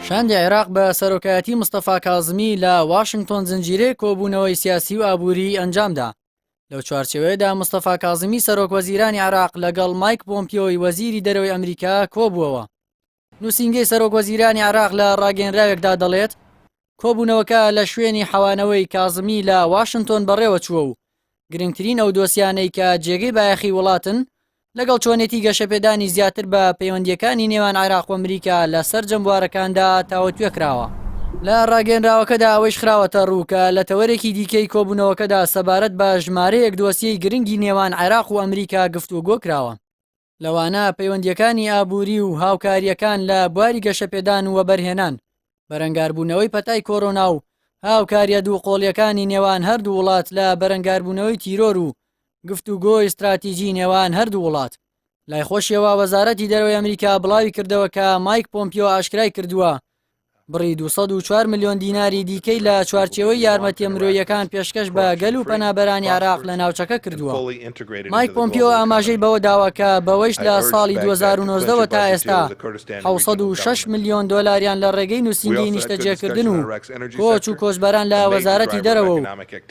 شاندی عێراق بە سەرۆکایەتی مستەفا کازمی لە واشنگتۆن زنجیرەیەک کۆبوونەوەی سیاسی و ئابووری ئەنجامدا. لەو چوارچێوەیەدا مستەفا کازمی سەرۆک وەزیرانی عێراق لەگەڵ مایک پۆمپیۆی وەزیری دەرەوەی ئەمریکا کۆبووەوە. نووسینگەی سەرۆک وەزیرانی عێراق لە ڕاگەیەنراوێکدا دەڵێت، کۆبوونەوەکە لە شوێنی حەوانەوەی کازمی لە واشنتۆن بەڕێوەچووە و گرنگترین ئەو دۆسیانەی کە جێگەی بایەخی وڵاتن لەگەڵ چۆنێتی گەشەپێدانی زیاتر بە پەیوەندییەکانی نێوان عێراق و ئەمریکا لە سەرجەم بوارەکاندا تاوتوێ کراوە. لە ڕاگەیەنراوەکەدا ئەوەیش خراوەتە ڕوو کە لە تەوەرێکی دیکەی کۆبوونەوەکەدا سەبارەت بە ژمارەیەک دۆسیەی گرنگی نێوان عێراق و ئەمریکا گفتوگۆ کراوە. لەوانە پەیوەندییەکانی ئابووری و هاوکارییەکان لە بواری گەشەپێدان و وەبەرهێنان، بەرەنگاربوونەوەی پەتای کۆرۆنا و هاوکارییە دووقۆڵییەکانی نێوان هەردوو وڵات لە بەرەنگاربوونەوەی تیرۆر و گفتوگۆی ستراتیجی نێوان هەردوو وڵات. لای خۆشیەوە وەزارەتی دەرەوەی ئەمریکا بڵاویکردەوە کە مایک پۆمپیۆ ئاشکرای کردووە بڕی 204 ملیۆن دیناری دیکەی لە چوارچێوەی یارمەتیە مرۆییەکان پێشکەش بە گەل و پەنابەرانی عێراق لە ناوچەکە کردووە. مایک پۆمپیۆ ئاماژەی بەوە داوە کە بەوەیش لە ساڵی 2019 وە تا ئێستا 706 ملیۆن دۆلاریان لە ڕێگەی نووسینگەی نیشتەجێکردن و کۆچ و کۆچبەران لە وەزارەتی دەرەوە و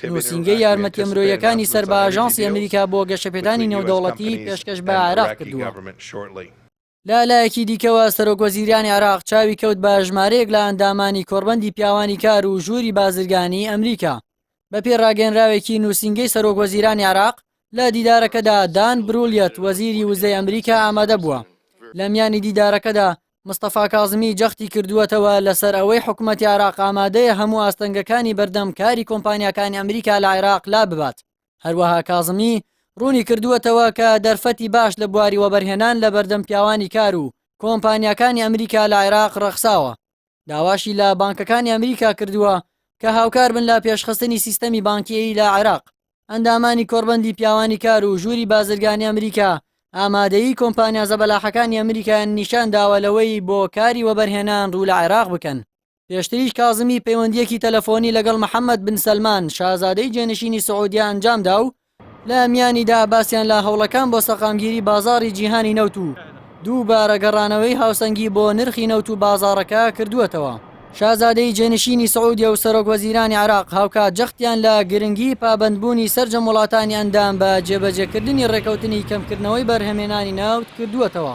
نووسینگەی یارمەتیە مرۆییەکانی سەر بە ئاژانسی ئەمریکا بۆ گەشەپێدانی نێودەوڵەتی پێشکەش بە عێراق کردووە. لە لایەکی دیکەوە سەرۆکوەزیرانی عێراق چاوی کەوت بە ژمارەیەک لە ئەندامانی کۆڕبەندی پیاوانی کار و ژووری بازرگانی ئەمریکا. بەپێی ڕاگەیەنراوێکی نووسینگەی سەرۆکوەزیرانی عێراق، لە دیدارەکەدا دان برولیەت وەزیری وزەی ئەمریکا ئامادە بووە. لە میانی دیدارەکەدا مستەفا کازمی جەختی کردووەتەوە لەسەر ئەوەی حکومەتی عێراق ئامادەیە هەموو ئاستەنگەکانی بەردەم کاری کۆمپانیاکانی ئەمریکا لە عێراق لاببات. هەروەها کازمی ڕوونی کردووەتەوە کە دەرفەتی باش لە بواری وەبەرهێنان لە بەردەم پیاوانی کار و کۆمپانیاکانی ئەمریکا لە عێراق ڕەخساوە، داواشی لە بانکەکانی ئەمریکا کردووە کە هاوکار بن لە پێشخستنی سیستەمی بانکیی لە عێراق. ئەندامانی کۆڕبەندی پیاوانی کار و ژووری بازرگانی ئەمریکا ئامادەیی کۆمپانیا زەبەلاحەکانی ئەمریکایان نیشان داوە لەوەی بۆ کاری وەبەرهێنان ڕوو لە عێراق بکەن. پێشتریش کازمی پەیوەندییەکی تەلەفۆنی لەگەڵ محەمەد بن سەلمان، شازادەی جێنشینی سعودیە ئەنجامدا و لە میانیدا باسیان لە هەوڵەکان بۆ سەقامگیری بازاڕی جیهانی نەوت و دووبارە گەڕانەوەی هاوسەنگی بۆ نرخی نەوت و بازاڕەکە کردووەتەوە. شازادەی جێنشینی سعودیە و سەرۆکوەزیرانی عێراق هاوکات جەختیان لە گرنگی پابەندبوونی سەرجەم وڵاتانی ئەندام بە جێبەجێکردنی ڕێککەوتنی کەمکردنەوەی بەرهەمهێنانی نەوت کردووەتەوە.